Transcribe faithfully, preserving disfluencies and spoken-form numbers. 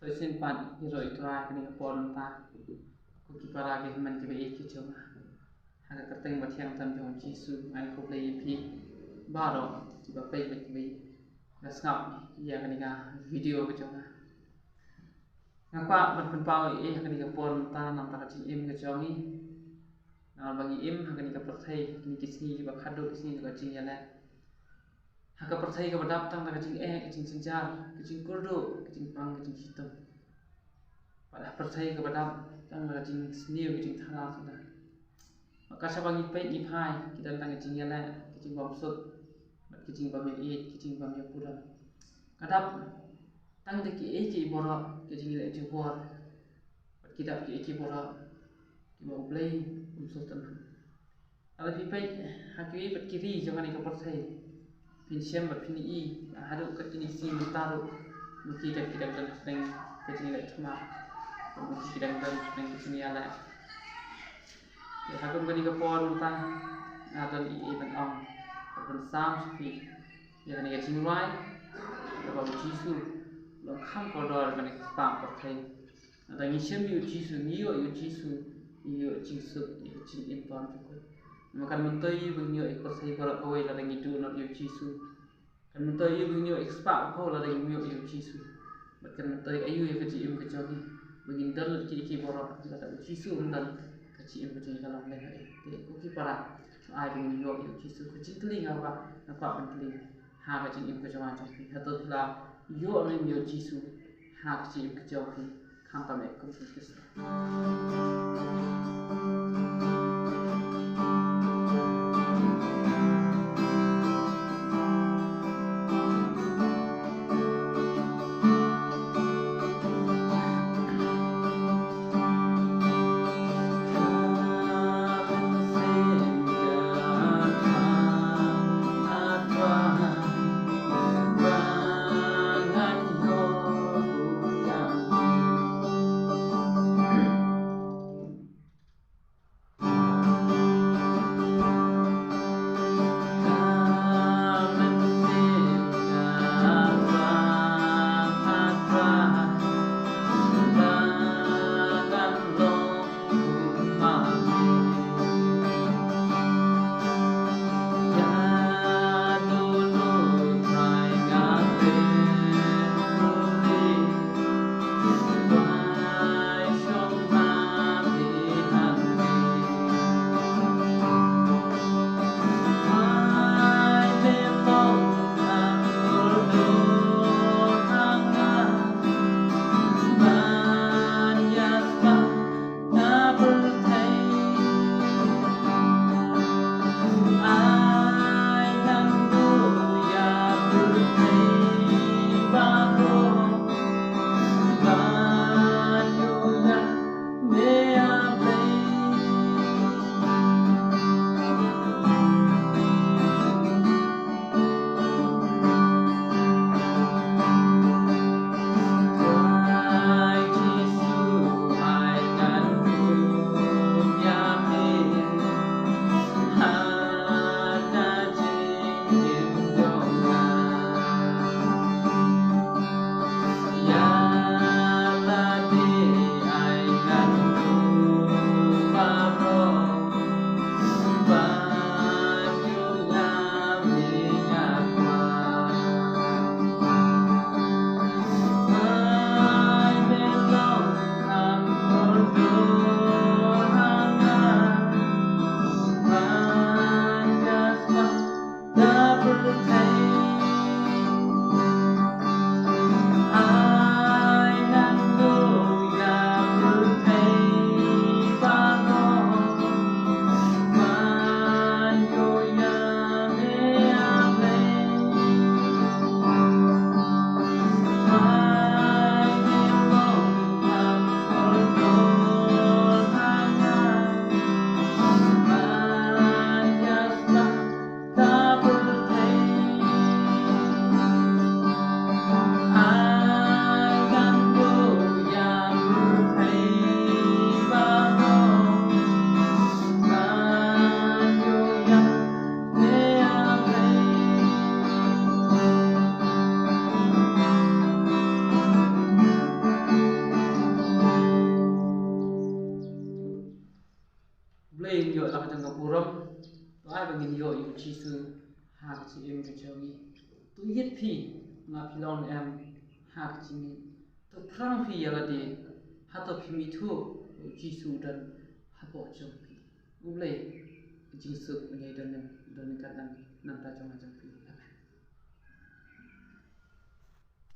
Shisien pat, ïaroh ïa U Trai ha kane ka por mynta. Ko ki para ki hynmen kiba ïeit ki jong nga, ha ka kyrteng ba thiang tam jong U Jisu, nga ai khublei ïa phi baroh kiba peit bad kiba ïa sngap ïa kane ka video ka jong nga. Nga kwah ban pynpaw ïa phi ha kane ka por mynta namar ka jingim ka jong ngi. Namar ba ngi im ha kane ka pyrthei, kine ki sngi kiba khadduh, ki sngi ka jingïaleh. Ha ka pyrthei kaba dap tang da ka jingeh, ka jingjynjar, ka jingkyrduh, ka jingpang, ka jingshitom. Bad ha pyrthei kaba dap tang da ka jingsniew, ka jingthala thala. Bad ka shaba ngi peit ngi phai, ki don tang ka jingïaleh, ka jingbymsuk, bad ka jingbymïaieit, ka jingbymïapura. Ka dap tang da kiei kiei baroh, ka jingïaleh jubor. Bad ki dap kiei kiei baroh kiba U Blei um sngewtynnat. Lada phi peit ha kiwei pat ki ri jong kane ka pyrthei, phin shem bad phin ïohi, haduh kat kine ki sngi mynta ruh, ma ki dang, ki dang don hapdeng ka jingleh thma, ma ki dang don hapdeng ka jingïaleh. Te ha kum kane ka por mynta, nga don ei ei ban ong, ban sam sha phi ïa kane ka jingrwai, kaba U Jisu u la khang kordor ïa kane ka spah pyrthei. Lada ngi shem ïa U Jisu, ngi ïoh ïa U Jisu, ngi ïoh jingsuk ïa ka jingim bymjukut. Namar kan myntoi ïa ba ngin ïoh ïa ka pyrthei baroh kawei lada ngi duh noh ïa U Jisu. Kan myntoi ïa ba ngin ïoh ïa ka spah u phew lada ngim ïoh ïa U Jisu. Bad kan myntoi aïu ïa ka jingim ka jong ngi ba ngin don lut kiei kiei baroh lada U Jisu um don, ka jingim ka jong ngi ka long lehnohei. Te ko ki para, ai ba ngin ïoh ïa U Jisu. Ka jingkylli nga ba nga kwah ban kylli ha ka jingim ka jong nga jong phi, hato phi la ïoh ne em ïa U Jisu ha ka jingim ka jong phi, khamtam eh kum u Khristan? Blei ngi ïoh la ka jong ka burom. To ai ba ngin ïoh ïa u Jisu ha ka jingim ka jong ngi. To ïit phi, nga phi long em ha ka jingim. To phrang phi ïa lade, hato phim ithuh u Jisu u don hapoh jong phi. U Blei ka jingsuk u ïai don em, don ka dang nangta jong nga jong phi.